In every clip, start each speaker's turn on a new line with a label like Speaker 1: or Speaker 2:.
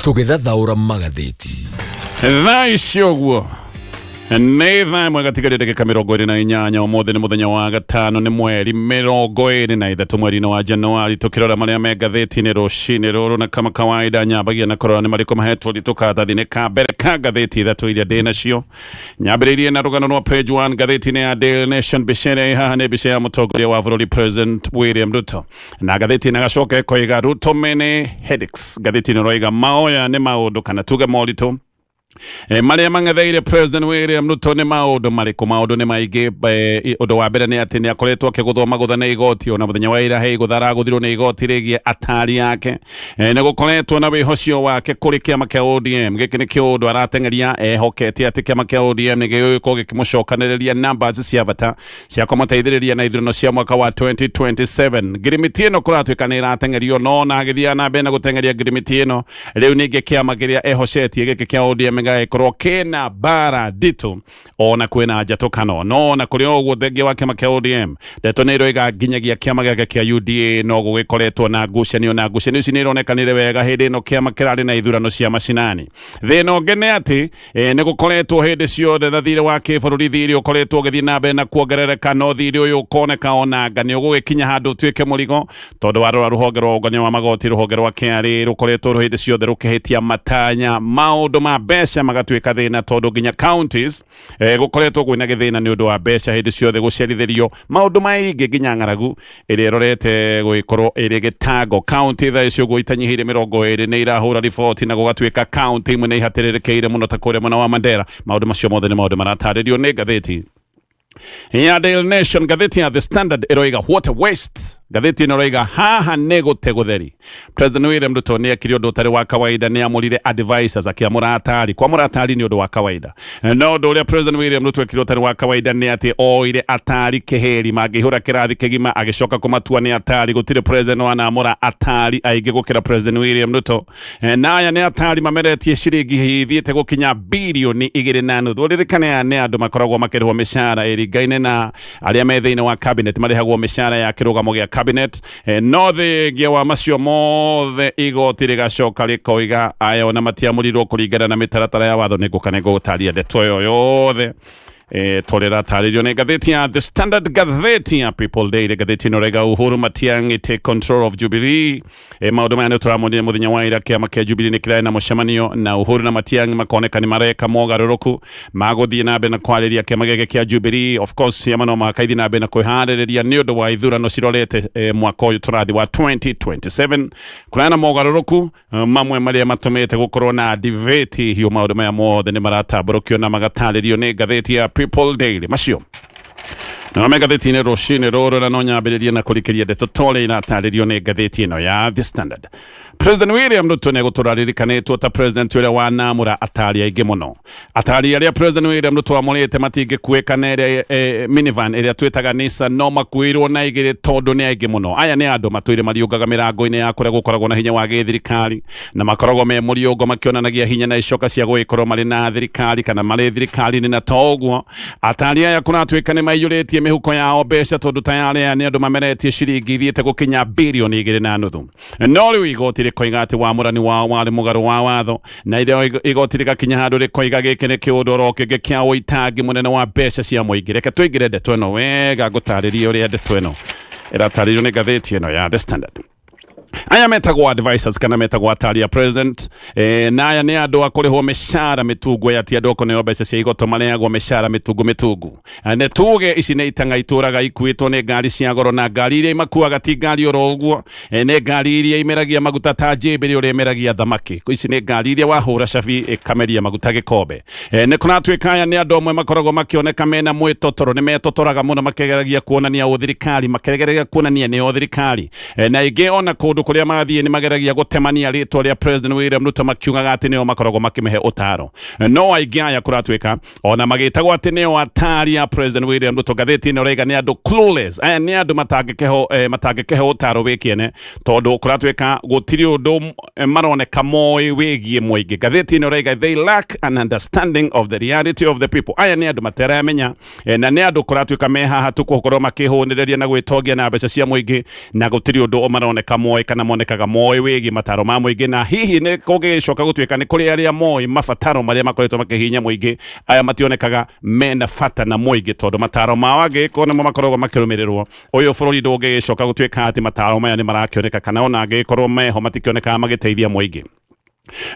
Speaker 1: Tũgĩthathaũra magathĩti.
Speaker 2: Thaa ici ũguo nĩ thaa ĩmwe gatigaria ndagĩka 28. Ũmũthĩ nĩ mũthenya wa gatano, nĩ mweri 23 mweri-inĩ wa Januari. Tũkĩrora marĩa me ngathĩti-inĩ rũcinĩ rũrũ, na kama kawaida nyambagia na kũrora nĩ marĩkũ mahetwo ũritũ karatathi-inĩ ka mbere ka ngathĩti ithatũ iria ndĩ nacio. Nyambĩrĩirie na rũgano rwa page 1 ngathĩti-inĩ ya Daily Nation. Mbica ĩrĩa ĩ haha nĩ mbica ya mũtongoria wa bũrũri, President William Ruto, na ngathĩti ĩno ĩgacoka ĩkoiga "Ruto many headaches". Ngathĩti ĩno ĩroiga maoya nĩ maũndũ kana tuge moritũ marĩa mang'etheire President William Ruto nĩ maũndũ marĩkũ? Maũndũ nĩ maingĩ. Ũndũ wa mbere nĩ atĩ nĩ akoretwo akĩgũthwo magũtha nĩ igoti. Ona mũthenya wa ira he igũtha aragũthirwo nĩ igoti rĩgiĩ atari yake. Nĩ gũkoretwo na wĩhocio wake kũrĩ kĩama kĩa ODM. Gĩkĩ nĩ kĩũndũ arateng'eria ehokete atĩ kĩama kĩa ODM nĩ gĩgũgĩkorwo gĩkĩmũcokanĩrĩria numbers cia bata cia kũmũteithĩrĩria na ithurano cia mwaka wa 2027. Ngirimiti ĩno kũratuĩka nĩ ĩrateng'erio, no ona agĩthiaga na mbere na gũteng'eria ngirimiti ĩno, rĩu ningĩ kĩama kĩrĩa ehocetie gĩkĩ kĩa ODM gĩgagĩkorwo kĩna mbara nditũ, ona kwĩna njatũkano. No ona kũrĩ o ũguo, thengia wa kĩama kĩa ODM, ndeto nĩ iroiga nginyagia kĩama gĩake kĩa UDA no gũgĩkoretwo na ngucanio, na ngucanio ici nĩ ironekanire wega hĩndĩ ĩno kĩama kĩrarĩ na ithurano cia macinani. Thĩna ũngĩ nĩ atĩ nĩ gũkoretwo hĩndĩ ciothe na thirĩ wa kĩbũrũri, thirĩ ũkoretwo ũgĩthiĩ na mbere na kuongerereka, no thirĩ ũyũ ũkoneka onanga nĩ ũgũgĩkinya handũ ũtuĩke mũrigo, tondũ warora rũhonge rwa ũngania wa magoti, rũhonge rwa KRA, rũkoretwo hĩndĩ ciothe rũkĩhĩtia matanya, maũndũ ma mbeca magatuĩka thĩna, tondũ nginya counties gũkoretwo kwĩna gĩthĩna nĩ ũndũ wa mbeca hĩndĩ ciothe gũcerithĩrio, maũndũ maingĩ, nginya ng'aragu ĩrĩa ĩrorete gũgĩkorwo ĩrĩ gĩtango. Kaunti thaa ici ũguo itanyihĩire 20 nĩ irahũra riboti, na gũgatuĩka kaunti imwe nĩ ihatĩrĩrĩkĩire mũno ta kũrĩa mwena wa Mandera. Maũndũ macio mothe nĩ maũndũ maratarĩrio nĩ ngathĩti ya Daily Nation. Ngathĩti ya The Standard ĩroiga "What a waste". Ngathĩti ĩno ĩroiga haha nĩ gũte gũtheri. President William Ruto nĩ ekire ũndũ ũtarĩ wa kawaida, nĩ amũrire advisors, akĩamũra atari. Kwamũra atari nĩ ũndũ wa kawaida, no ũndũ ũrĩa President William Ruto ekire ũtarĩ wa kawaida nĩ atĩ oire atari kĩhĩri mangĩihũra kĩrathi kĩgima, agĩcoka kũmatua nĩ atari. Gũtirĩ president wanamũra atari aingĩ gũkĩra President William Ruto. Na aya nĩ atari mameretie ciringi ithiĩte gũkinya 2.5 birioni. Ũririkane aya nĩ andũ makoragwo makĩrĩhwo mĩcara ĩringaine na arĩa me thĩinĩ wa cabinet, marĩhagwo mĩcara ya kĩrũgamo gĩa cabinet. No thengia wa macio mothe, igoti rĩgacoka rĩkoiga aya ona matiamũrirwo kũringana na mĩtaratara ya watho. Nĩ ngũka nĩ ngũgũtaria ndeto ĩyo yothe tondũ ĩratarĩrio nĩ ngathĩti ya The Standard. Ngathĩti ya People Daily, ngathĩti ĩno raiga "Uhuru Matiang'i take control of Jubilee". Maũndũ maya nĩ tũramonire mũthenya wa ira. Kĩama kĩa Jubilee nĩ kĩrarĩ na mũcemanio, na Uhuru na Matiang'i makoneka nĩ mareka mogarũrũku magũthiĩ na mbere na kwarĩria kĩama gĩkĩ kĩa Jubilee. Of course, ciama no mũhaka ithiĩ na mbere na kwĩharĩrĩria nĩ ũndũ wa ithurano cirorete mwaka ũyũ tũrathiĩ wa 2027. Kũraya na mogarũrũku mamwe marĩa matũmĩte gũkorwo na debate hiũ. Maũndũ maya mothe nĩ maratambũrũkio na magatarĩrio nĩ ngathĩti ya People Daily. Macio na me ngathĩti-inĩ rũcinĩ rũrũ, na no nyambĩrĩrie na kũrikĩria ndeto ta ũrĩa iratarĩrio nĩ ngathĩti ĩno ya The Standard. President William Ruto nĩ egũtũra aririkanĩtwo ta president ũrĩa wanamũra atari aingĩ mũno. Atari arĩa President William Ruto amũrĩte matingĩkuĩka na ĩrĩa minivan ĩrĩa twĩtaga Nissan, no makuĩirwo na igĩrĩ tondũ nĩ aingĩ mũno. Aya nĩ andũ matũire mariũngaga mĩrango-inĩ ya kũrĩa gũkoragwo na hinya wa gĩthirikari, na makoragwo me mũriũngo makĩonanagia hinya na icoka cia gũgĩkorwo marĩ na thirikari kana marĩ thirikari-inĩ. Na to ũguo, atari aya kũratuĩka nĩ maiyũrĩtie mĩhuko yao mbeca, tondũ tayarĩ aya nĩ andũ mameretie ciringi ithiĩte gũkinya 2.5 birioni. No rĩu igoti rĩkoiga atĩ wamũrani wao warĩ mũgarũ wa watho, na irĩa igoti rĩgakinya handũ rĩkoiga gĩkĩ nĩ kĩũndũ oro kĩngĩ kĩa ũitangi mũnene wa mbeca cia mũingĩ. Reke tũingĩre ndeto ĩno wega, ngũtarĩrie ũrĩa ndeto ĩno ĩratarĩrio nĩ ngathĩti ĩno ya The Standard. Aya metagwo advisors kana metagwo atari a president, na aya nĩ andũ a kũrĩhwo mĩcara mĩtungu. Aya ti andũ a kũneo mbeca cia igoto, mareagwo mĩcara mĩtungu mĩtungu. Nĩ tuge ici nĩ itang'a itũraga ikuĩtwo nĩ ngari cia goro, na ngari iria imakuaga ti ngari oro ũguo, nĩ ngari iria imeragia maguta ta njĩmbĩrĩ ũrĩa imeragia thamaki. Ici nĩ ngari iria wahũra cabi ĩkameria maguta gĩkombe. Nĩ kũratuĩka aya nĩ andũ amwe makoragwo makĩoneka mena mwĩtotoro, nĩ metotoraga mũno makĩgeragia kuonania ũthirikari, makĩgeragia kuonania nĩo thirikari. Na ingĩ ona kũndũ kũrĩa mathiĩ nĩ mageragia gũtemania rĩtwa rĩa President William Ruto, makiugaga atĩ nĩo makoragwo makĩmĩhe ũtaro. No aingĩ aya kũratuĩka ona magĩtagwo atĩ nĩo atari a President William Ruto, ngathĩti ĩno ĩraiga nĩ andũ clueless. Aya nĩ andũ matangĩkĩheo ũtaro wĩ kĩene, tondũ kũratuĩka gũtirĩ ũndũ maroneka moĩ wĩgiĩ mũingĩ. Ngathĩti ĩno ĩraiga "They lack an understanding of the reality of the people". Aya nĩ andũ materamenya, na nĩ andũ kũratuĩka me haha tu gũkorwo makĩhũnĩrĩria na gwĩtongia na mbeca cia mũingĩ, na gũtirĩ ũndũ maroneka moĩ. Kana monekaga moĩ wĩgiĩ mataro ma mũingĩ, na hihi nĩ kũngĩgĩcoka gũtuĩka nĩ kũrĩ arĩa moĩ mabataro marĩa makoretwo makĩhinya mũingĩ, aya mationekaga mena bata na mũingĩ, tondũ mataro mao angĩgĩkorwo nĩmo makoragwo makĩrũmĩrĩrwo, ũyũ bũrũri ndũngĩgĩcoka gũtuĩka atĩ mataro maya nĩ marakĩoneka, kana ona angĩgĩkorwo meho matikĩonekaga magĩteithia mũingĩ.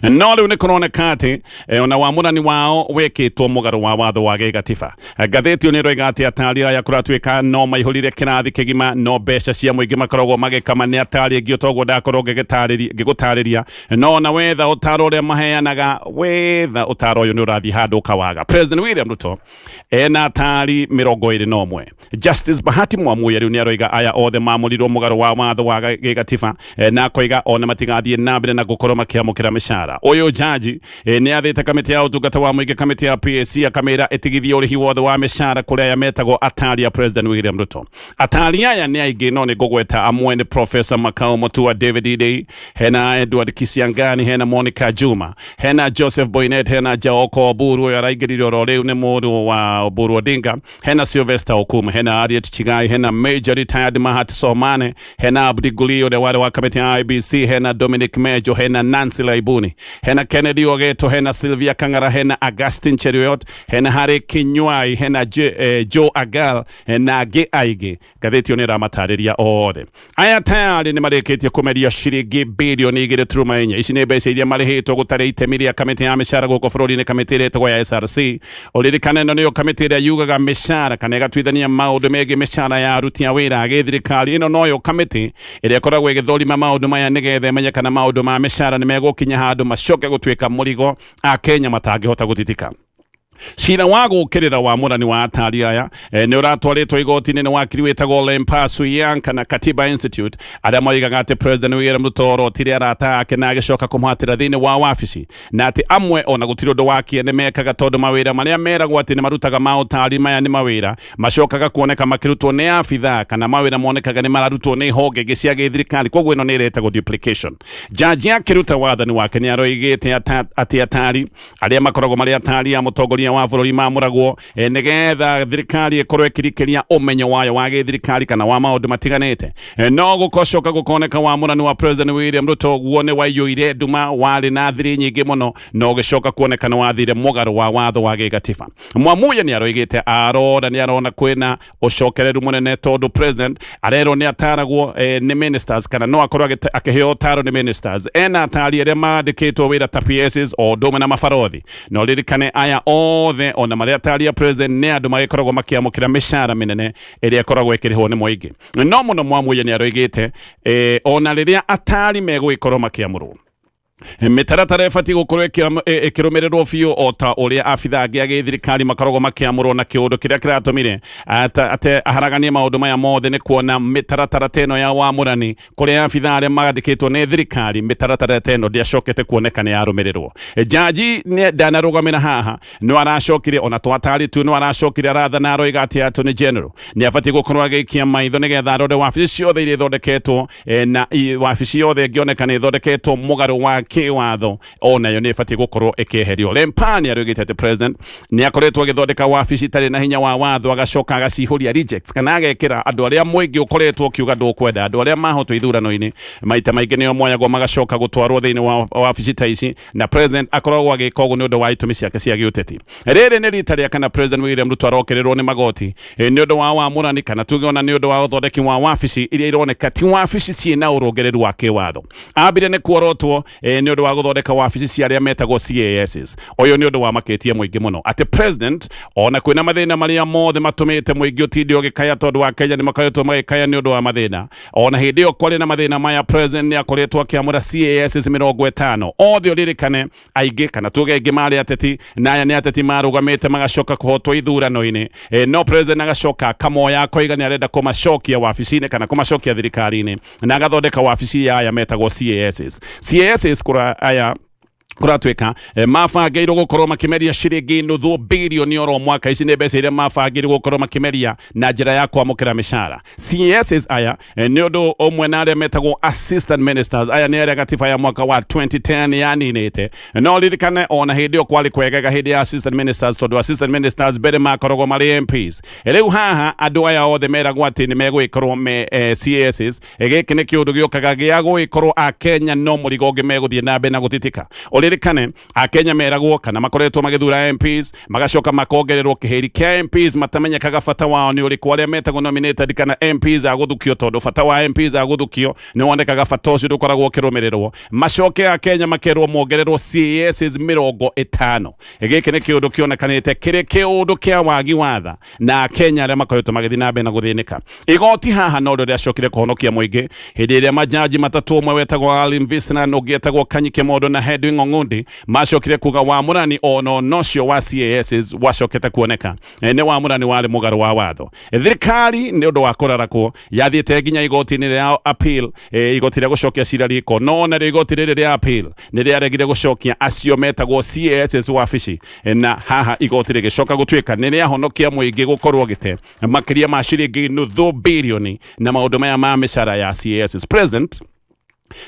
Speaker 2: No rĩu nĩ kũroneka atĩ ona wamũrani wao wĩkĩtwo mũgarũ wa watho wa gĩgatiba. Ngathĩti ĩyo nĩ ĩroiga atĩ atari aya kũratuĩka no maihũrire kĩrathi kĩgima, no mbeca cia mũingĩ makoragwo magĩkama nĩ atari aingĩ, toguo ndakorwo ngĩgũtarĩria. No ona wetha ũtaro ũrĩa maheanaga, wetha ũtaro ũyũ nĩ ũrathiĩ handũ ũkawaga. President William Ruto ena atari 21. Justice Bahati Mwamuye rĩu nĩ aroiga aya othe mamũrirwo mũgarũ wa watho wa gĩgatiba, na akoiga ona matigathiĩ na mbere na gũkorwo makĩamũkĩra mĩcara. Ũyũ jaji nĩ athĩte kamĩtĩ ya ũtungata wa mũingĩ, kamĩtĩ ya PSC, akamĩra ĩtigithie ũrĩhi wothe wa mĩcara kũrĩ aya metagwo atari a President William Ruto. Atari aya nĩ aingĩ, no nĩ ngũgweta amwe nĩ Professor Makau Mutua, David Idei, hena Edward Kisiangani, hena Monica Juma, hena Joseph Boynet, hena Jaoko Oburu, ũyũ araingĩrire oro rĩu nĩ mũrũ wa Oburu Odinga, hena Sylvester Okumu, hena Harriet Chigai, hena Major Retired Mahat Somane, hena Abdi Guli ũrĩa warĩ wa kamĩtĩ ya IBC, hena Dominic Mejo, hena Nancy Laibuni, hena Kennedy Ogeto, hena Sylvia Kang'ara, hena Augustin Cheruiyot, hena Harry Kinywai, hena Joe Agal, na angĩ aingĩ. Ngathĩti ĩyo nĩ ĩramatarĩria othe. Aya tayarĩ nĩ marĩkĩtie kũmeria ciringi birioni 2.4. Ici nĩ mbeca iria marĩhĩtwo gũtarĩ itemi rĩa kamĩtĩ ya mĩcara gũkũ bũrũri-inĩ, kamĩtĩ ĩrĩa ĩtagwo ya SRC. Ũririkane ĩno nĩyo kamĩtĩ ĩrĩa yugaga mĩcara kana ĩgatuithania maũndũ megiĩ mĩcara ya aruti a wĩra a gĩthirikari. Ĩno noyo kamĩtĩ ĩrĩa ĩkoragwo ĩgĩthũrima maũndũ maya nĩgetha ĩmenye kana maũndũ ma mĩcara nĩ megũkinya handũ macoke gũtuĩka mũrigo Akenya matangĩhota gũtitika. Cira wa gũkĩrĩra wamũrani wa atari aya nĩ ũratwarĩtwo igoti-inĩ nĩ wakiri wĩtagwo Lempa Suyanka na Katiba Institute, arĩa moigaga atĩ President William Ruto orotire arata ake na agĩcoka kũmũhatĩra thĩinĩ wa wabici, na atĩ amwe ona gũtirĩ ũndũ wa kĩene mekaga, tondũ mawĩra marĩa meragwo atĩ nĩ marutaga ma ũtari maya nĩ mawĩra macokaga kuoneka makĩrutwo nĩ abithaa, kana mawĩra monekaga nĩ mararutwo nĩ honge ingĩ cia gĩthirikari. Koguo ĩno nĩ ĩretagwo duplication. Jaji akĩruta wathani wake nĩ aroigĩte atĩ atari arĩa makoragwo marĩ atari a mũtongoria wa bũrũri mamũragwo nĩgetha thirikari ĩkorwo ĩkĩrikĩria ũmenyo wayo wa gĩthirikari kana wa maũndũ matiganĩte. No gũkocoka gũkoneka wamũrani wa President William Ruto guo nĩ waiyũire nduma, warĩ na thiri nyingĩ mũno, no ũgĩcoka kuoneka nĩ wathire mũgarũ wa watho wa gĩgatiba. Mwamuye nĩ aroigĩte arora nĩ arona kwĩna ũcokereru mũnene, tondũ president arerwo nĩ ataragwo nĩ ministers, kana no akorwo akĩheo ũtaro nĩ ministers. Ena atari arĩa mandĩkĩtwo wĩra ta PSs o ũndũ ũmwe na mabarothi. No ririkane aya othe ona marĩa atari a president nĩ andũ magĩkoragwo makĩamũkĩra mĩcara mĩnene ĩrĩa ĩkoragwo ĩkĩrĩhwo nĩ mũingĩ. No mũno Mwamuye nĩ aroigĩte ona rĩrĩa atari megũgĩkorwo makĩamũrwo, mĩtaratara ĩbatiĩ gũkorwo ĩkĩrũmĩrĩrwo biũ o ta ũrĩa abithaa angĩ a gĩthirikari makoragwo makĩamũrwo. Na kĩũndũ kĩrĩa kĩratũmire ate aharaganie maũndũ maya mothe nĩ kuona mĩtaratara ta ĩno ya wamũrani kũrĩ abithaa arĩa mandĩkĩtwo nĩ thirikari, mĩtaratara ta ĩno ndĩacokete kuoneka nĩ yarũmĩrĩrwo. Jaji ndanarũgamĩra haha, no aracokire ona twatari tu, no aracokire arathana, aroiga atĩ Attorney General nĩ abatiĩ gũkorwo agĩikia maitho nĩgetha arore wabici ciothe iria ithondeketwo, na wabici yothe ĩngĩoneka nĩ ĩthondeketwo mũgarũ wa kĩwatho onayo nĩ ĩbatiĩ gũkorwo ĩkĩeherio. Lempani arugĩte atĩ president nĩ akoretwo agĩthondeka wabici itarĩ na hinya wa watho, agacoka agacihũria rejects, kana agekĩra andũ arĩa mũingĩ ũkoretwo ũkiuga ndũkwenda, andũ arĩa mahotwo ithurano-inĩ maita maingĩ nĩo moyagwo magacoka gũtwarwo thĩinĩ wa wabici ta ici, na president akoragwo agĩka ũguo nĩ ũndũ wa itũmi ciake cia gĩũteti. Rĩrĩ nĩ rita rĩa kana President William Ruto arokĩrĩrwo nĩ magoti nĩ ũndũ wa wamũrani, kana tuge ona nĩ ũndũ wa ũthondeki wa wabici iria ironeka ti wabici ciĩna ũrũngĩrĩru wa kĩwatho. Ambire nĩ kuorotwo nĩ ũndũ wa gũthondeka wabici cia arĩa metagwo CASs. Ũyũ nĩ ũndũ wamakĩtie mũingĩ mũno atĩ president ona kwĩna mathĩna marĩa mothe matũmĩte mũingĩ ũtinde ũgĩkaya, tondũ wa Kenya nĩ makoretwo magĩkaya nĩ ũndũ wa mathĩna. Ona hĩndĩ ĩyo kwarĩ na mathĩna maya, president nĩ akoretwo akĩamũra CASs 50 othe. Ũririkane aingĩ, kana tuge aingĩ, marĩ ateti, na aya nĩ ateti marũgamĩte magacoka kũhotwo ithurano-inĩ. No president agacoka akamoya akoiga nĩ arenda kũmacokia wabici-inĩ kana kũmacokia thirikari-inĩ, na agathondeka wabici ya aya metagwo CASs. CASs kũra aya Kũratuĩka mabangĩirwo gũkorwo makĩmeria ciringi nuthu bilioni oro mwaka. Ici nĩ mbeca iria mabangĩirwo gũkorwo makĩmeria na njĩra ya kwamũkĩra mĩcara. CSs aya nĩ ũndũ ũmwe na arĩa metagwo assistant ministers. Aya nĩ arĩa gatiba ya mwaka wa 2010 yaninĩte. No ririkane ona hĩndĩ ĩyo kwarĩ kwegega hĩndĩ ya assistant ministers, tondũ assistant ministers mbere makoragwo marĩ MPs. Rĩu haha andũ aya othe meragwo atĩ nĩ megũgĩkorwo me CSs. Gĩkĩ nĩ kĩũndũ gĩũkaga gĩa gũgĩkorwo Akenya no mũrigo ũngĩ megũthiĩ na mbere na gũtitika. Ũririkane Akenya meragwo kana makoretwo magĩthura MPs, magacoka makongererwo kĩhĩri kĩa MPs matamenyekaga bata wao nĩ ũrĩkũ, arĩa metagwo nominated kana MPs a gũthukio, tondũ bata wa MPs a gũthukio nĩ wonekaga bata ũcio ndũkoragwo ũkĩrũmĩrĩrwo. Macoke Akenya makerwo mongererwo CASs 50. Gĩkĩ nĩ kĩũndũ kĩonekanĩte kĩrĩ kĩũndũ kĩa wagi wa tha na Akenya arĩa makoretwo magĩthiĩ na mbere na gũthĩnĩka. Igoti haha no rĩo rĩacokire kũhonokia mũingĩ hĩndĩ ĩrĩa majaji matatũ, ũmwe wetagwo Alim Visna, ũngĩ etagwo Kanyi Kimondo na Hedwig Ong'undi, macokire kuga wamũrani ono nocio wa CASs wacokete kuoneka nĩ wamũrani warĩ mũgarũ wa watho. Thirikari nĩ ũndũ wa kũrarakwo yathiĩte nginya igoti-inĩ rĩa appeal, igoti rĩa gũcokia cira riko, no narĩo igoti rĩrĩ rĩa appeal nĩ rĩaregire gũcokia acio metagwo CASs wabici, na haha igoti rĩgĩcoka gũtuĩka nĩ rĩahonokia mũingĩ gũkorwo gĩte makĩria ma ciringi nuthu bilioni na maũndũ maya ma mĩcara ya CASs. President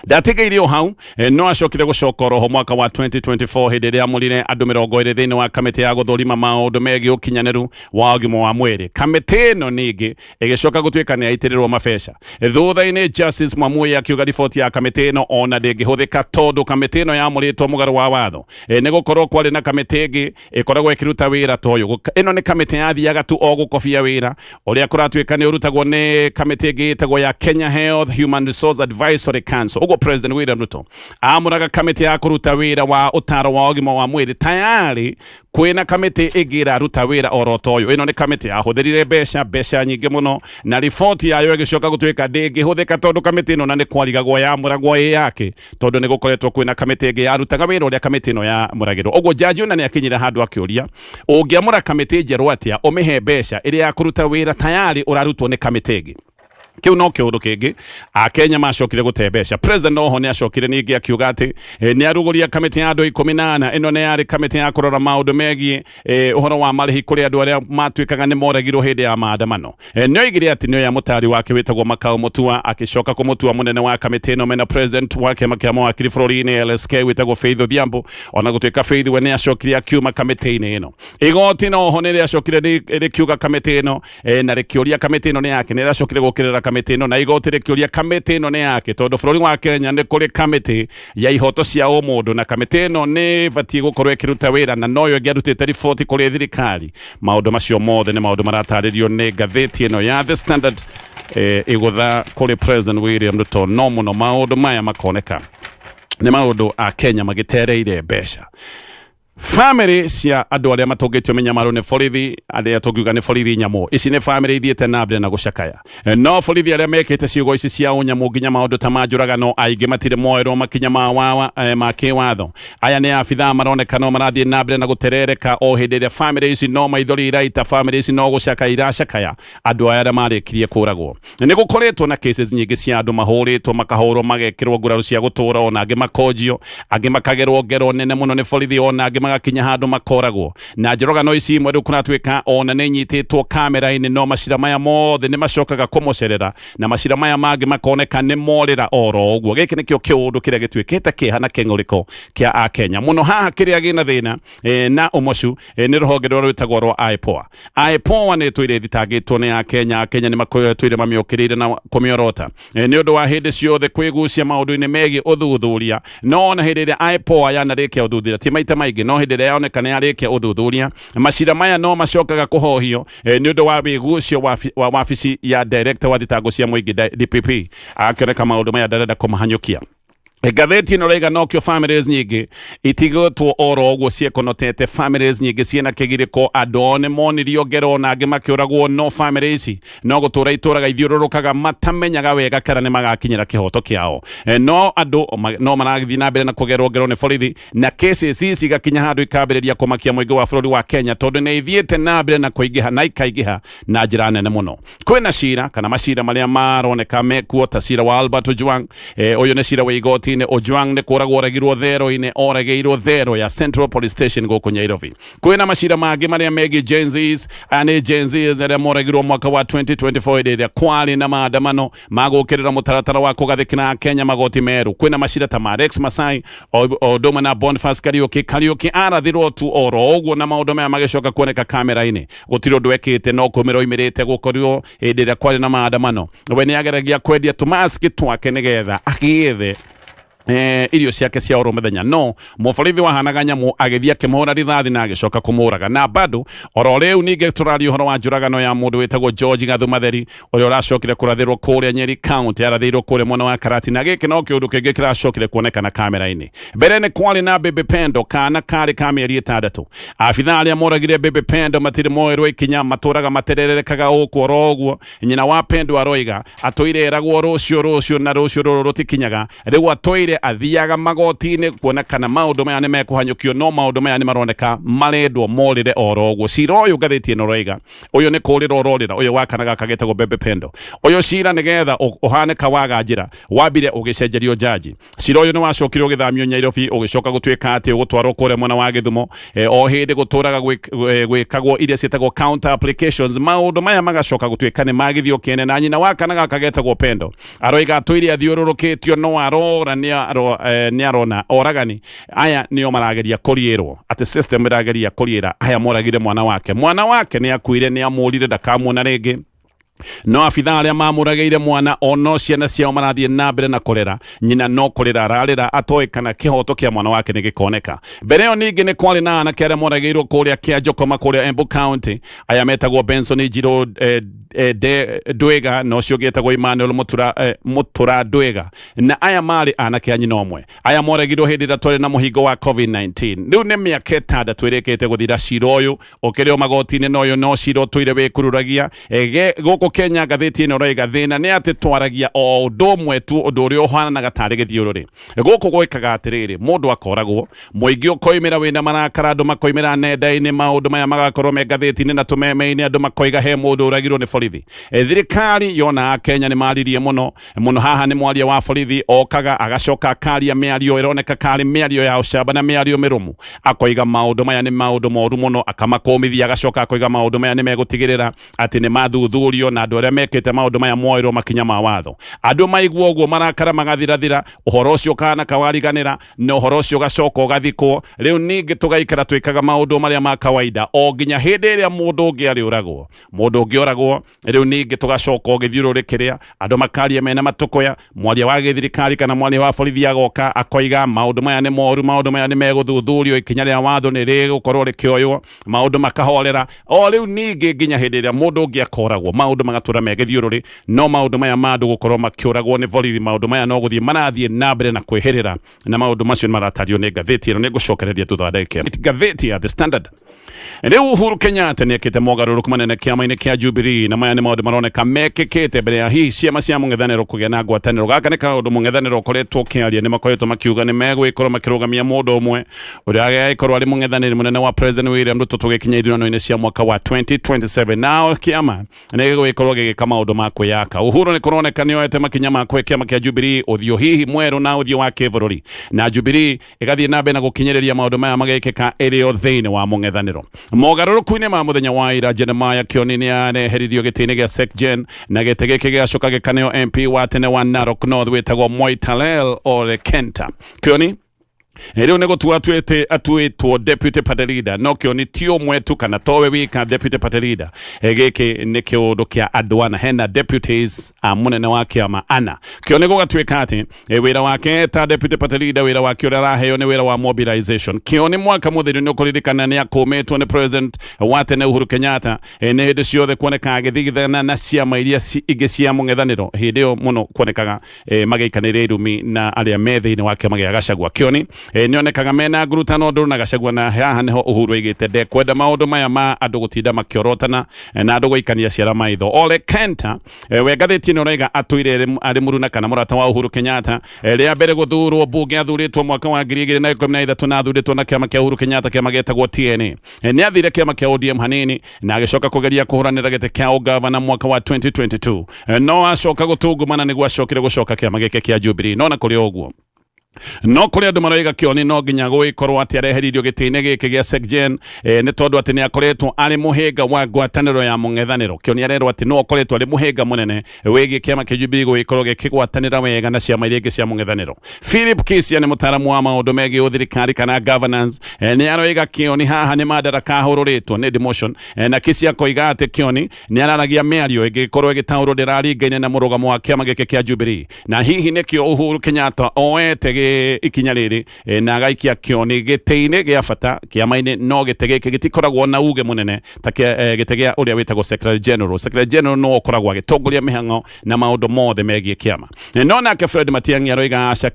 Speaker 2: ndatigĩire o hau, no acokire gũcoka oroho mwaka wa 2024 hĩndĩ ĩrĩa amũrire andũ 20 thĩinĩ wa kamĩtĩ ya gũthũrima maũndũ megiĩ ũkinyanĩru wa ũgima wa mwĩrĩ. Kamĩtĩ ĩno ningĩ ĩgĩcoka gũtuĩka nĩ yaitĩrĩrwo mabeca. Thutha-inĩ Justice Mwamuye akiuga riboti ya kamĩtĩ ĩno ona ndĩngĩhũthĩka, tondũ kamĩtĩ ĩno yamũrĩtwo mũgarũ wa watho, nĩ gũkorwo kwarĩ na kamĩtĩ ĩngĩ ĩkoragwo ĩkĩruta wĩra ta ũyũ. Ĩno nĩ kamĩtĩ yathiaga tu o gũkobia wĩra ũrĩa kũratuĩka nĩ ũrutagwo nĩ kamĩtĩ ĩngĩ ĩtagwo ya Kenya Health Human Resource Advisory Council. Ũguo President William Ruto amũraga kamĩtĩ ya kũruta wĩra wa ũtaro wa ũgima wa mwĩrĩ, tayari kwĩna kamĩtĩ ĩngĩ ĩraruta wĩra oro ta ũyũ. Ĩno nĩ kamĩtĩ yahũthĩrire mbeca nyingĩ mũno, na riboti yayo ĩgĩcoka gũtuĩka ndĩngĩhũthĩka, tondũ kamĩtĩ ĩno na nĩ kwarigagwo yamũragwo ĩ yake, tondũ nĩ gũkoretwo kwĩna kamĩtĩ ĩngĩ yarutaga wĩra ũrĩa kamĩtĩ ĩno yamũragĩrwo. Ũguo jaji ona nĩ akinyire handũ akĩũria, ũngĩamũra kamĩtĩ njerũ atĩa, ũmĩhe mbeca ĩrĩa ya kũruta wĩra tayari ũrarutwo nĩ kamĩtĩ ĩngĩ? Kĩu no kĩũndũ kĩngĩ Akenya macokire gũte mbeca. President oho nĩ acokire ningĩ akiuga atĩ nĩ arugũria kamĩtĩ ya andũ 14. Ĩno nĩ yarĩ kamĩtĩ ya kũrora maũndũ megiĩ ũhoro wa marĩhi kũrĩ andũ arĩa matuĩkaga nĩ moragirwo hĩndĩ ya maandamano. Nĩ oigire atĩ nĩ oya mũtari wake wĩtagwo Makau Mutua, akĩcoka kũmũtua mũnene wa kamĩtĩ ĩno mena president wa kĩama kĩa mawakiri bũrũri-inĩ LSK wĩtagwo Faith Odhiambo, ona gũtuĩka Faith we nĩ acokire akiuma kamĩtĩ-inĩ ĩno. Igoti noho nĩ rĩacokire rĩkiuga kamĩtĩ ĩno na rĩkĩũria kamĩtĩ ĩno nĩ yake. Nĩ rĩacokire gũkĩrĩra kamĩtĩ ĩno na igoti rĩkĩũria kamĩtĩ ĩno nĩ yake, tondũ bũrũri wa Kenya nĩ kũrĩ kamĩtĩ ya ihoto cia ũmũndũ, na kamĩtĩ ĩno nĩ ĩbatiĩ gũkorwo ĩkĩruta wĩra na noyo ĩngĩarutĩte riboti kũrĩ thirikari. Maũndũ macio mothe nĩ maũndũ maratarĩrio nĩ ngathĩti ĩno ya The Standard, ĩgũtha kũrĩ President William Ruto. No mũno maũndũ maya makoneka nĩ maũndũ a Kenya magĩtereire mbeca. Bamĩrĩ cia andũ arĩa matũngĩtio mĩnyamaro nĩ borithi, arĩa tũngiuga nĩ borithi nyamũ ici, nĩ bamĩrĩ ithiĩte na mbere na gũcakaya, no borithi arĩa mekĩte ciugo ici cia ũnyamũ nginya maũndũ ta ma njũragano, aingĩ matirĩ moerwo makinya ma wawa ma kĩwatho. Aya nĩ abithaa maroneka no marathiĩ na mbere na gũterereka o hĩndĩ ĩrĩa bamĩrĩ ici no maithori iraita, bamĩrĩ ici no gũcakaya iracakaya andũ aya arĩa marĩkirie kũragwo. Nĩ gũkoretwo na cases nyingĩ cia andũ mahũrĩtwo, makahũrwo, magekĩrwo nguraro cia gũtũra, ona angĩ makonjio, angĩ makagerwo ngero nene mũno nĩ borithi, ona angĩ magakinya handũ makoragwo na njorogano ici imwe. Rĩu kũratuĩka ona nĩ inyitĩtwo kamera-inĩ, no macira maya mothe nĩ macokaga kũmocerera na macira maya mangĩ makoneka nĩ morĩra oro ũguo. Gĩkĩ nĩkĩo kĩũndũ kĩrĩa gĩtuĩkĩte kĩeha na kĩng'ũrĩko kĩa Akenya mũno. Haha kĩrĩa gĩna thĩna na ũmocu nĩ rũhonge rũrĩa rwĩtagwo rwa IPOA. IPOA nĩ ĩtũire ĩthitangĩtwo nĩ Akenya. Akenya nĩ makoretwo mamĩũkĩrĩire na kũmĩorota nĩ ũndũ wa hĩndĩ ciothe kwĩgucia maũndũ-inĩ megiĩ ũthuthuria. No ona hĩndĩ ĩrĩa IPOA yanarĩkia ũthuthuria, ti maita maingĩ, no hĩndĩ ĩrĩa yoneka nĩ yarĩkia ũthuthuria, macira maya no macokaga kũhohio nĩ ũndũ wa wĩgucio wa wabici ya director wa thitango cia mũingĩ, DPP, agakĩoneka maũndũ maya ndarenda kũmahanyũkia. Ngathĩti ĩno raiga nokĩo families nyingĩ itigĩtwo oro ũguo ciekonotete. Families nyingĩ ciĩna kĩgirĩko, andũ ao nĩ monirio ngero na angĩ makĩũragwo, no family ici no gũtũra itũraga ithiũrũrũkaga matamenyaga wega kana nĩ magakinyĩra kĩhoto kĩao. No andũ no marathiĩ na mbere na kũgerwo ngero nĩ borithi, na cases ici igakinya handũ ikambĩrĩria kũmakia mũingĩ wa bũrũri wa Kenya, tondũ nĩ ithiĩte na mbere na kũingĩha na ikaingĩha na njĩra nene mũno. Kwĩna cira kana macira marĩa maroneka mekuo ta cira wa Albert Ojwang. Ũyũ nĩ cira wa igoti-inĩ. magoti-inĩ. Ojwang nĩ kũragwo oragirwo thero-inĩ, oragĩirwo thero ya Central Police Station gũkũ Nairobi. Kwĩna macira mangĩ marĩa megiĩ Gen Zs, aya nĩ Gen Zs arĩa moragirwo mwaka wa 2024 hĩndĩ ĩrĩa kwarĩ na maandamano ma gũkĩrĩra mũtaratara wa kũgathĩkĩra Kenya magoti merũ. Kwĩna macira ta ma Rex Masai o ũndũ ũmwe na Boniface Kariuki. Kariuki arathirwo tu oro ũguo na maũndũ maya magĩcoka kuoneka kamera-inĩ. Gũtirĩ ũndũ ekĩte no kumĩra oimĩrĩte gũkorirwo hĩndĩ ĩrĩa kwarĩ na maandamano. We nĩ ageragia kwendia tũmaski twake nĩgetha agĩethe irio ciake cia oro mũthenya, no mũborithi wahanaga nyamũ agĩthiĩ akĩmũhũra rithathi na agĩcoka kũmũraga. Na bado oro rĩu ningĩ tũraria ũhoro wa njũragano ya mũndũ wĩtagwo George Gathu Matheri ũrĩa ũracokire kũrathĩrwo kũrĩa Nyeri County, arathĩirwo kũrĩa mwena wa Karati, na gĩkĩ no kĩũndũ kĩngĩ kĩracokire kuonekana kamera-inĩ. Mbere nĩ kwarĩ na Baby Pendo, kana karĩ ka mĩeri 6. Abithaa arĩa moragire Baby Pendo matirĩ moerwo ikinya, matũraga matererekaga gũkũ oro ũguo. Nyina wa Pendo aroiga atũire eragwo rũciũ rũciũ na rũciũ rũrũ rũtikinyaga. Rĩu atũire athiaga magoti-inĩ kuona kana maũndũ maya nĩ mekũhanyũkio, no maũndũ maya nĩ maroneka marendwo morĩre oro ũguo. Cira ũyũ ngathĩti ĩno ĩroiga ũyũ nĩ kũrĩra ũrorĩra, ũyũ wa kana gaka getagwo Bebe Pendo. Ũyũ cira nĩgetha ũhanĩka waga njĩra wambire ũgĩcenjerio jaji. Cira ũyũ nĩ wacokire ũgĩthamio Nairobi, ũgĩcoka gũtuĩka atĩ ũgũtwarwo kũrĩa mwena wa Gĩthumo. O hĩndĩ gũtũraga gwĩkagwo iria ciĩtagwo counter applications, maũndũ maya magacoka gũtuĩka nĩ magithio kĩene. Na nyina wa kana gaka getagwo Pendo aroiga atũire athiũrũrũkĩtio, no arora nĩ arona oragani aya nĩo marageria kũriĩrwo, atĩ system ĩrageria kũriĩra aya moragire mwana wake. Mwana wake nĩ akuire, nĩ amũrire ndakamuona rĩngĩ, no abithaa arĩa mamũragĩire mwana ono ciana ciao marathiĩ na mbere na kũrera. Nyina no kũrĩra ararĩra atoĩ kana kĩhoto kĩa mwana wake nĩ gĩkoneka. Mbere ĩyo ningĩ nĩ kwarĩ na anake arĩa moragĩirwo kũrĩa Kĩanjokoma kũrĩa Embu County. Aya metagwo Benson Njirũ Ndwĩga na ũcio ũngĩ etagwo Emmanuel Mũtura Ndwĩga, na aya marĩ anake a nyina ũmwe. Aya moragirwo hĩndĩ ĩrĩa twarĩ na mũhingo wa COVID-19. Rĩu nĩ mĩaka 6 ĩrĩkĩte gũthira cira ũyũ ũkĩrĩ o magoti-inĩ, na ũyũ no cira ũtũire wĩkururagia gũkũ Kenya. Ngathĩti ĩno ĩroiga thĩna nĩ atĩ twaragia o ũndũ ũmwe tu, ũndũ ũrĩa ũhananaga tarĩ gĩthiũrũrĩ. Gũkũ gwĩkaga atĩrĩrĩ, mũndũ akoragwo, mũingĩ ũkoimĩra wĩna marakara, andũ makoimĩra nenda-inĩ, maũndũ maya magakorwo me ngathĩti-inĩ na tũmeme-inĩ, andũ makoiga he mũndũ ũragirwo nĩ borithi. Thirikari yona Akenya nĩ maririe mũno mũno. Haha nĩ mwaria wa borithi okaga agacoka akaria mĩario ĩroneka karĩ mĩario ya ũcamba na mĩario mĩrũmu, akoiga maũndũ maya nĩ maũndũ moru mũno, akamakũmithia, agacoka akoiga maũndũ maya nĩ megũtigĩrĩra atĩ nĩ mathuthurio na andũ arĩa mekĩte maũndũ maya moerwo makinya ma watho. Andũ maigua ũguo marakara magathirathira, ũhoro ũcio ũkahana kawariganĩra na ũhoro ũcio ũgacoka ũgathikwo. Rĩu ningĩ tũgaikara twĩkaga maũndũ marĩa ma kawaida o nginya hĩndĩ ĩrĩa mũndũ ũngĩ arĩũragwo. Mũndũ ũngĩ oragwo, rĩu ningĩ tũgacoka ũgĩthiũrũrĩ kĩrĩa andũ makaria mena matũkũya. Mwaria wa gĩthirikari kana mwaria wa borithi agoka akoiga maũndũ maya nĩ moru, maũndũ maya nĩ megũthuthurio, ikinya rĩa watho nĩ rĩgũkorwo rĩkĩoywo, maũndũ makahorera. O rĩu ningĩ nginya hĩndĩ ĩrĩa mũndũ ũngĩ akoragwo, maũndũ magatũra me gĩthiũrũrĩ. No maũndũ maya ma andũ gũkorwo makĩũragwo nĩ borithi, maũndũ maya no gũthiĩ marathiĩ na mbere na kwĩhĩrĩra, na maũndũ macio nĩ maratario nĩ ngathĩti ĩno. Nĩ ngũcokereria thutha wa ndagĩka ĩmwe. Ngathĩti ya The Standard. Rĩu Uhuru Kenyatta nĩ ekĩte mogarũrũku manene kĩama-inĩ kĩa Jubilee, na maya nĩ maũndũ maroneka mekĩkĩte mbere ya hihi ciama cia mũng'ethanĩro kũgĩa na ngwatanĩro. Gaka nĩ kaũndũ mũng'ethanĩro ũkoretwo ũkĩaria, nĩ makoretwo makiuga nĩ megũgĩkorwo makĩrũgamia mũndũ ũmwe ũrĩa agagĩkorwo arĩ mũng'ethanĩri mũnene wa President William Ruto tũgĩkinya ithurano-inĩ cia mwaka wa 2027. Nao kĩama nĩ gĩgũgĩkorwo gĩgĩka maũndũ ma kwĩyaka. Uhuru nĩ kũroneka nĩ oete makinya ma kũhe kĩama kĩa Jubilee ũthiũ hihi mwerũ na ũthiũ wa kĩbũrũri, na Jubilee ĩgathiĩ na mbere na gũkinyĩrĩria maũndũ maya magekĩka ĩrĩ o thĩinĩ wa mũng'ethanĩro. Mogarũrũku-inĩ ma mũthenya wa ira, Jeremiah Kioni nĩ areheririo gĩtĩ-inĩ gĩa SecGen, na gĩtĩ gĩkĩ gĩgacoka gĩkaneo MP wa tene wa Narok North wĩtagwo Moitalel Ole Kenta. Kioni rĩu nĩ gũtua atuĩtwo deputy party leader, no Kioni ti ũmwe tu kana towe wika deputy party leader. Gĩkĩ nĩ kĩũndũ kĩa andũ ana, hena deputies a mũnene wa kĩama ana. Kioni gũgatuĩka atĩ wĩra wake ta deputy party leader, wĩra wake ũrĩa araheo nĩ wĩra wa mobilization. Kioni mwaka mũthiru nĩ ũkũririkana nĩ akũmĩtwo nĩ president wa tene Uhuru Kenyatta, nĩ hĩndĩ ciothe kuoneka agĩthigithana na ciama iria ingĩ cia mũng'ethanĩro. Hĩndĩ ĩyo mũno kuonekaga magĩikanĩria irumi na arĩa me thĩinĩ wa kĩama gĩa Gachagua. Kioni nĩ onekaga mena ngurutano ndũrũ na Gachagua, na haha nĩho Uhuru aigĩte ndekwenda maũndũ maya ma andũ gũtinda makĩorotana na andũ gũikania ciara maitho. Ole Kenta, we ngathĩti ĩno ũraiga atũire arĩ mũruna kana mũrata wa Uhuru Kenyatta. Rĩa mbere gũthurwo mbunge athurĩtwo mwaka wa 2013 na athurĩtwo na kĩama kĩa Uhuru Kenyatta, kĩama gĩtagwo TNA. Nĩ athire kĩama kĩa ODM hanini na agĩcoka kũgeria kũhũranĩra gĩtĩ kĩa ũgavana mwaka wa 2022, no acoka gũtungumana nĩguo acokire gũcoka kĩama gĩake kĩa Jubilee. No na kũrĩ ũguo, No kũrĩ andũ maroiga Kĩoni no nginya gũgĩkorwo atĩ areheririo gĩtĩ-inĩ gĩkĩ gĩa SecGen nĩ tondũ atĩ nĩ akoretwo arĩ mũhĩnga wa ngwatanĩro ya mũng'ethanĩro. Kĩoni arerwo atĩ no akoretwo arĩ mũhĩnga mũnene wĩgiĩ kĩama kĩa Jubilee gũgĩkorwo gĩkĩgwatanĩra wega na ciama iria ingĩ cia mũng'ethanĩro. Philip Kisia nĩ mũtaaramu wa maũndũ megiĩ ũthirikari kana governance, nĩ aroiga Kĩoni haha nĩ madaraka ahũrũrĩtwo nĩ demotion, na Kisia akoiga atĩ Kĩoni nĩ araragia mĩario ĩngĩkorwo ĩgĩtaũrwo ndĩraringaine na mũrũgamo wa kĩama gĩkĩ kĩa Jubilee. Na hihi nĩkĩo Uhuru Kenyatta oete ikinya rĩrĩ na agaikia Kĩoni gĩtĩ-inĩ gĩa bata kĩama-inĩ, no gĩtĩ gĩkĩ gĩtikoragwo na uge mũnene ta gĩtĩ gĩa ũrĩa wĩtagwo Secretary General. Secretary General no ũkoragwo agĩtongoria mĩhang'o na maũndũ mothe megiĩ kĩama. No nake Fred Matiang'i aroiga aca,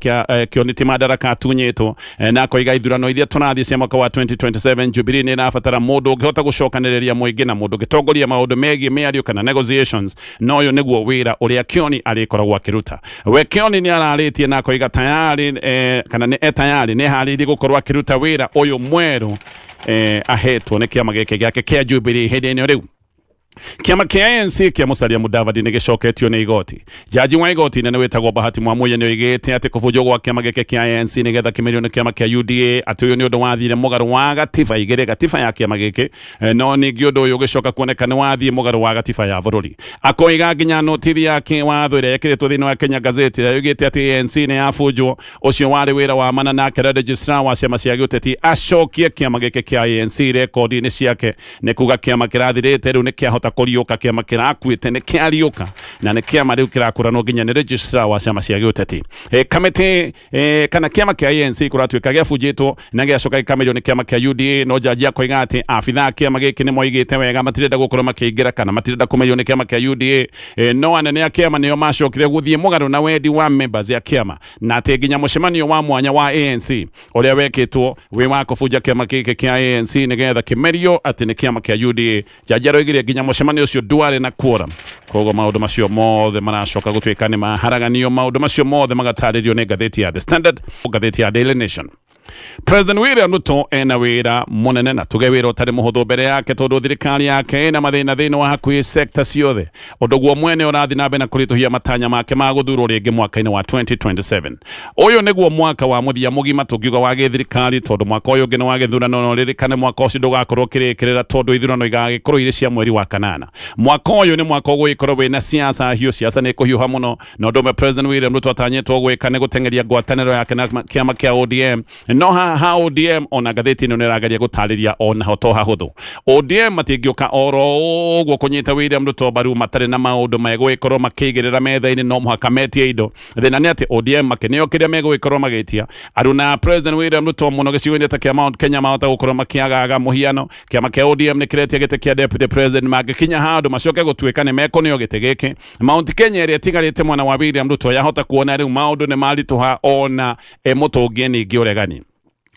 Speaker 2: Kĩoni ti madaraka atunyĩtwo, na akoiga ithurano iria tũrathiĩ cia mwaka wa 2027 Jubilee nĩ ĩrabatara mũndũ ũngĩhota gũcokanĩrĩria mũingĩ na mũndũ ũngĩtongoria maũndũ megiĩ mĩario kana negotiations, na ũyũ nĩguo wĩra ũrĩa Kĩoni arĩkoragwo akĩruta. We Kĩoni nĩ ararĩtie na akoiga tayari, kana nĩ tayari nĩ eharĩirie gũkorwo akĩruta wĩra ũyũ mwerũ ahetwo nĩ kĩama gĩkĩ gĩake kĩa Jubilee. Hĩndĩ ĩno rĩu kĩama kĩa ANC kĩa Musalia Mudavadi nĩ gĩcoketio nĩ igoti. Jaji wa igoti inene wĩtagwo Bahati Mwamuye nĩ oigĩte atĩ kũbunjwo gwa kĩama gĩkĩ kĩa ANC nĩgetha kĩmerio nĩ kĩama kĩa UDA, atĩ ũyũ nĩ ũndũ wathire mũgarũ wa gatiba igĩrĩ, gatiba ya kĩama gĩkĩ, no ningĩ ũndũ ũyũ ũgĩcoka kuoneka nĩ wathiĩ mũgarũ wa gatiba ya bũrũri. Akoiga nginya notithi ya kĩwatho ĩrĩa ĩkĩrĩtwo thĩinĩ wa Kenya Gazette ĩrĩa yoigĩte atĩ ANC nĩ yabunjwo, ũcio warĩ wĩra wa mana, nake registrar wa ciama cia gĩũteti acokie kĩama gĩkĩ kĩa ANC rekondi-inĩ ciake. Nĩ kuga kĩama kĩrathirĩte rĩu nĩ kĩahota kũriũka, kĩama kĩrakuĩte nĩ kĩariũka, na nĩ kĩama rĩu kĩrakũranwo nginya nĩ registrar wa ciama cia gĩũteti. Kamĩtĩ kana kĩama kĩa ANC kũratuĩka gĩabunjĩtwo na gĩacoka gĩkamerio nĩ kĩama kĩa UDA, no jaji akoiga atĩ abithaa a kĩama gĩkĩ nĩ moigĩte wega matirenda gũkorwo makĩingĩra kana matirenda kũmerio nĩ kĩama kĩa UDA, no anene a kĩama nĩo macokire gũthiĩ mũgarũ na wendi wa members ya kĩama, na atĩ nginya mũcemanio wa mwanya wa ANC ũrĩa wekĩtwo wĩ wa kũbunja kĩama gĩkĩ kĩa ANC nĩgetha kĩmerio atĩ nĩ kĩama kĩa UDA, jaji aroigire nginya mũcemanio ũcio ndwarĩ na quorum. Koguo maũndũ macio mothe maracoka gũtuĩka nĩ maharaganio, maũndũ macio mothe magatarĩrio nĩ ngathĩti ya The Standard, ngathĩti ya Daily Nation. President William Ruto ena wĩra mũnene, na tuge wĩra ũtarĩ mũhũthũ mbere yake, tondũ thirikari yake ĩna mathĩna thĩinĩ wa hakuhĩ sector ciothe, ũndũ guo mwene ũrathiĩ na mbere na kũritũhia matanya make ma gũthurwo rĩngĩ mwaka-inĩ wa 2027. Ũyũ nĩguo mwaka wa mũthia mũgima tũngiuga wa gĩthirikari, tondũ mwaka ũyũ ũngĩ nĩ wa gĩthurano, no ririkane mwaka ũcio ndũgakorwo ũkĩrĩkĩrĩra, tondũ ithurano igagĩkorwo irĩ cia mweri wa kanana. Mwaka ũyũ nĩ mwaka ũgũgĩkorwo wĩna siasa hiũ, siasa nĩ kũhiũha mũno, na ũndũ ũmwe President William Ruto atanyĩtwo gwĩka nĩ gũteng'eria ngwatanĩro yake na kĩama kĩa ODM. No haha ODM, ona ngathĩti ĩno nĩ ĩrageria gũtarĩria onaho to hahũthũ, ODM matingĩũka oro ũguo kũnyita William Ruto mbaru matarĩ na maũndũ megũgĩkorwo makĩigĩrĩra metha-inĩ, no mũhaka metie indo. Thĩna nĩ atĩ ODM makĩneo kĩrĩa megũgĩkorwo magĩtia aruna President William Ruto mũno gĩcigo-inĩ ta kĩa Mount Kenya mahota gũkorwo makĩagaga. Mũhiano, kĩama kĩa ODM nĩ kĩretia gĩtĩ kĩa deputy president, mangĩkinya handũ macoke gũtuĩka nĩ mekũneo gĩtĩ gĩkĩ, Mount Kenya ĩrĩa ĩtigarĩte mwena wa William Ruto yahota kuona rĩu maũndũ nĩ maritũha ona ĩmũtũngie ningĩ ũregani.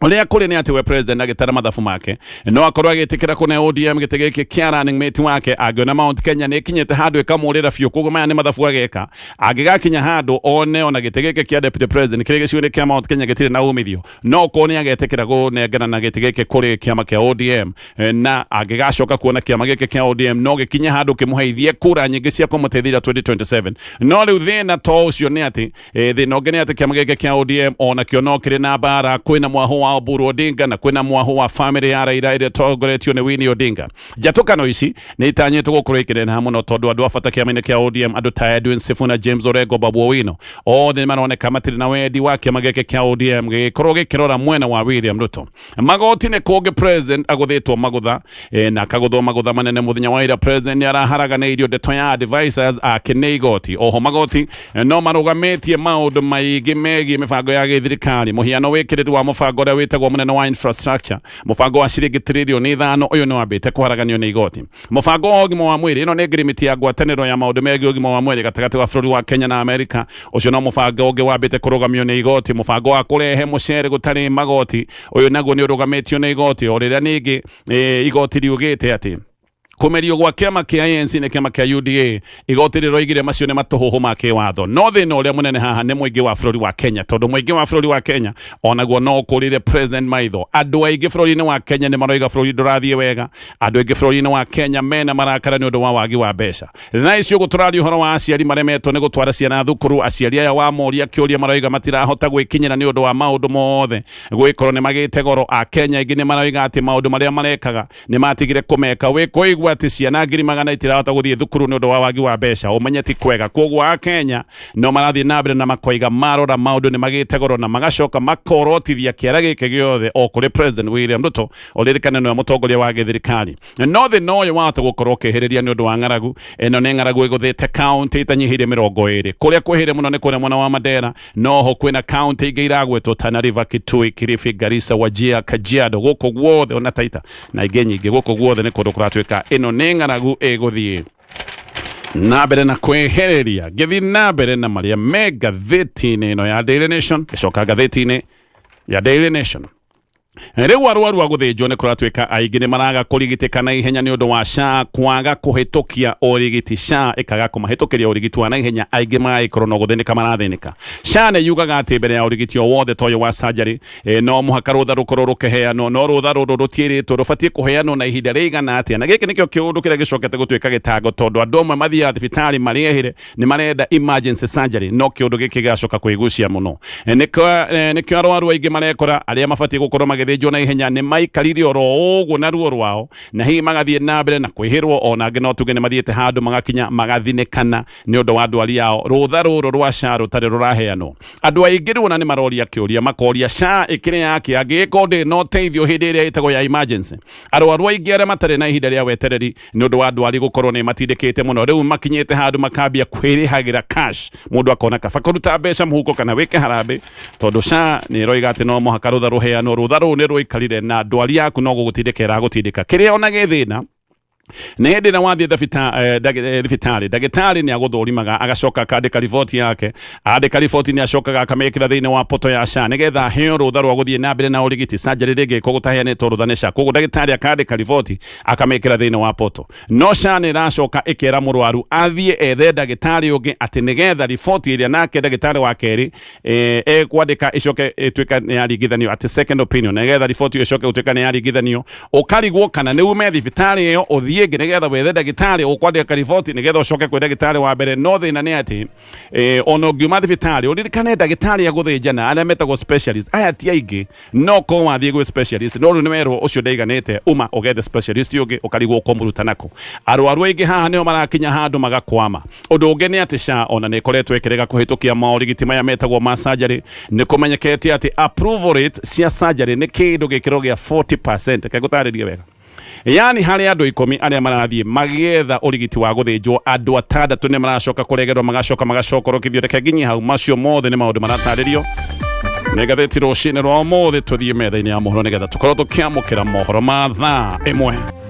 Speaker 2: Ũrĩa kũrĩ nĩ atĩ we president agĩtara mathabu make no akorwo agĩtĩkĩra kũne ODM gĩtĩ gĩkĩ kĩa running mate wake angĩona Mount Kenya nĩ ĩkinyĩte handũ ĩkamũrĩra biũ. Koguo maya nĩ mathabu ageka angĩgakinya handũ one ona gĩtĩ gĩkĩ kĩa deputy president kĩrĩa gĩcigo-inĩ kĩa Mount Kenya gĩtirĩ na umithio, no korwo nĩ agetĩkĩra kũnengera na gĩtĩ gĩkĩ kũrĩ kĩama kĩa ODM, na angĩgacoka kuona kĩama gĩkĩ kĩa ODM no gĩkinye handũ kĩmũheithie kura nyingĩ cia kũmũteithĩrĩria 2027. No rĩu thĩna to ũcio, nĩ atĩ thĩna ũngĩ nĩ atĩ kĩama gĩkĩ kĩa ODM onakĩo no kĩrĩ na mbara. Kwĩna mwahũ wa Oburu Odinga na kwĩna mwahũ wa family ya Raila ĩrĩa ĩtongoretio nĩ Winnie Odinga. Njatũkano ici nĩ itanyĩtwo gũkorwo ikĩneneha mũno, tondũ andũ a bata kĩama-inĩ kĩa ODM, andũ ta Edwin Sifuna, James Orengo, Babu Owino, othe nĩ maroneka matirĩ na wendi wa kĩama gĩkĩ kĩa ODM gĩgĩkorwo gĩkĩrora mwena wa William Ruto. Magoti nĩ kũngĩ president agũthĩtwo magũtha, na akagũthwo magũtha manene. Mũthenya wa ira president nĩ araharaganĩirio ndeto ya advisors ake nĩ igoti. Oho magoti no marũgamĩtie maũndũ maingĩ megiĩ mĩbango ya gĩthirikari, mũhiano wĩkĩrĩru wa mũbango ũrĩa wĩtagwo mũnene wa infrastructure, mũbango wa ciringi 5 trillion. Ũyũ nĩ wambĩte kũharaganio nĩ igoti. Mũbango wa ũgima wa mwĩrĩ, ĩno nĩ ngirimiti ya ngwatanĩro ya maũndũ megiĩ ũgima wa mwĩrĩ gatagatĩ wa bũrũri wa Kenya na Amerika, ũcio no mũbango ũngĩ wambĩte kũrũgamio nĩ igoti. Mũbango wa kũrehe mũcere gũtarĩ magoti, ũyũ naguo nĩ ũrũgamĩtio nĩ igoti, o rĩrĩa ningĩ igoti riugĩte atĩ Kũmerio gwa kĩama kĩa ANC na kĩama kĩa UDA, igoti rĩroigire macio nĩ matũhũhũ ma kĩwatho. No thĩna ũrĩa mũnene haha nĩ mũingĩ wa bũrũri wa Kenya, tondũ mũingĩ wa bũrũri wa Kenya onaguo no ũkũrĩre President maitho. Andũ aingĩ bũrũri-inĩ wa Kenya nĩ maroiga bũrũri ndũrathiĩ wega. Andũ aingĩ bũrũri-inĩ wa Kenya mena marakara nĩ ũndũ wa wagi wa mbeca. Thaa ici ũguo tũraria ũhoro wa aciari maremetwo nĩ gũtwara ciana thukuru. Aciari aya wamoria kĩũria maroiga matirahota gwĩkinyĩra nĩ ũndũ wa maũndũ mothe gwĩkorwo nĩ magĩte goro. Akenya aingĩ nĩ maroiga atĩ maũndũ marĩa marekaga nĩ matigire kũmeka. Wĩ kũigua atĩ ciana 100,000 itirahota gũthiĩ thukuru nĩ ũndũ wa wagi wa mbeca, ũmenye ti kwega. Koguo Akenya no marathiĩ na mbere na makoiga marora maũndũ nĩ magĩte goro, na magacoka makorotithia kĩara gĩkĩ gĩothe o kũrĩ President William Ruto, ũririkane nĩwe mũtongoria wa gĩthirikari. No thĩna ũyũ wahota gũkorwo ũkĩhĩrĩria nĩ ũndũ wa ng'aragu. Ĩno nĩ ng'aragu ĩgũthĩte kaunti itanyihĩire 20. Kũrĩa kwĩhĩire mũno nĩ kũrĩa mwena wa Mandera, noho kwĩna kaunti ingĩ iragwetwo Tana River, Kitui, Kilifi, Garissa, Wajir, Kajiado, gũkũ guothe ona Taita na ingĩ nyingĩ. Gũkũ guothe nĩ kũndũ kũratuĩka ĩno nĩ ng'aragu ĩgũthiĩ na mbere na kwĩhĩrĩria. Ngĩthiĩ na mbere na marĩa me ngathĩti-inĩ ĩno ya Daily Nation, ngĩcoka ngathĩti-inĩ ya Daily Nation. Rĩu arwaru a gũthĩnjwo nĩ kũratuĩka aingĩ nĩ maraga kũrigitĩka na ihenya nĩ ũndũ wa SHA kwaga kũhĩtũkia ũrigiti. SHA ĩkaga kũmahĩtũkĩria ũrigiti wa na ihenya, aingĩ magagĩkorwo no gũthĩnĩka marathĩnĩka. SHA nĩ yugaga atĩ mbere ya ũrigiti o wothe ta ũyũ wa surgery, no mũhaka rũtha rũkorwo rũkĩheanwo, no rũtha rũrũ rũtiĩrĩtwo rũbatiĩ kũheanwo na ihinda rĩigana atĩa. Na gĩkĩ nĩkĩo kĩũndũ kĩrĩa gĩcokete gũtuĩka gĩtango, tondũ andũ amwe mathiaga thibitarĩ marĩehĩre nĩ marenda emergency surgery, no kĩũndũ gĩkĩ gĩgacoka kwĩgucia mũno. Nĩkĩo arwaru aingĩ marekora arĩa mabatiĩ gũkorwo magĩthĩnjwo na ihenya nĩ maikarire oro ũguo na ruo rwao, na hihi magathiĩ na mbere na kwĩhĩrwo. Ona angĩ no tuge nĩ mathiĩte handũ magakinya magathinĩkana nĩ ũndũ wa ndwari yao. Rũtha rũrũ rwa SHA rũtarĩ rũraheanwo. Andũ aingĩ rĩu ona nĩ maroria kĩũria, makoria SHA ĩkĩrĩ yake angĩgĩkorwo ndĩrĩ na ũteithio hĩndĩ ĩrĩa ĩtagwo ya emergency. Arwaru aingĩ arĩa matarĩ na ihinda rĩa wetereri nĩ ũndũ wa ndwari gũkorwo nĩ matindĩkĩte mũno, rĩu makinyĩte handũ makambia kwĩrĩhagĩra cash. Mũndũ akona kaba kũruta mbeca mũhuko kana wĩke harambĩ, tondũ SHA nĩ ĩroiga atĩ no mũhaka rũtha rũheanwo. Rũtha rũu nĩ rũikarire na ndwari yaku no gũgũtindĩka ĩragũtindĩka. Kĩrĩa ona gĩ thĩna nĩ hĩndĩ ĩrĩa wathiĩ thibitarĩ, ndagĩtarĩ nĩ agũthũrimaga agacoka akandĩka riboti yake. Andĩka riboti nĩ acokaga akamĩkĩra thĩinĩ wa poto ya SHA nĩgetha aheo rũtha rwa gũthiĩ na mbere na ũrigiti. Surgery rĩngĩ gũtaheanĩtwo rũtha nĩ SHA, koguo ndagĩtarĩ akandĩka riboti akamĩkĩra thĩinĩ wa poto. No SHA nĩ ĩracoka ĩkera mũrwaru athiĩ ethe ndagĩtarĩ ũngĩ atĩ nĩgetha riboti ĩrĩa nake ndagĩtarĩ wa kerĩ ekwandĩka ĩcoke ĩtuĩka nĩ yaringithanio, atĩ second opinion, nĩgetha riboti ĩyo ĩcoke gũtuĩka nĩ yaringithanio. Ũkarigwo kana nĩ ume thibitarĩ ĩyo ũthiĩ ĩngĩ nĩgetha wethe ndagĩtarĩ ũkwandĩka riboti nĩgetha ũcoke kwĩ ndagĩtarĩ wa mbere. No thĩna nĩ atĩ ona ũngiuma thibitarĩ, ũririkane ndagĩtarĩ a gũthĩnjana arĩa metagwo specialist aya ti aingĩ. No korwo wathiĩ gwĩ specialist, no rĩu nĩ werwo ũcio ndaiganĩte, uma ũgethe specialist ũngĩ, ũkarigwo ũkũmũruta nako. Arwaru aingĩ haha nĩo marakinya handũ magakwama. Ũndũ ũngĩ nĩ atĩ SHA ona nĩ ĩkoretwo ĩkĩrega kũhĩtũkia maũrigiti maya metagwo ma surgery. Nĩ kũmenyekete atĩ approval rate cia surgery nĩ kĩndũ gĩkĩro gĩa 40%. Reke ngũtarĩrie wega. Yani harĩ andũ 10 arĩa marathiĩ magĩetha ũrigiti wa gũthĩnjwo, andũ 6 nĩ maracoka kũregerwo, magacoka magacokorokithio. Reke nginye hau. Macio mothe nĩ maũndũ maratarĩrio nĩ ngathĩti rũcinĩ rwa ũmũthĩ. Tũthiĩ metha-inĩ ya mohoro nĩgetha tũkorwo tũkĩamũkĩra mohoro ma thaa 1.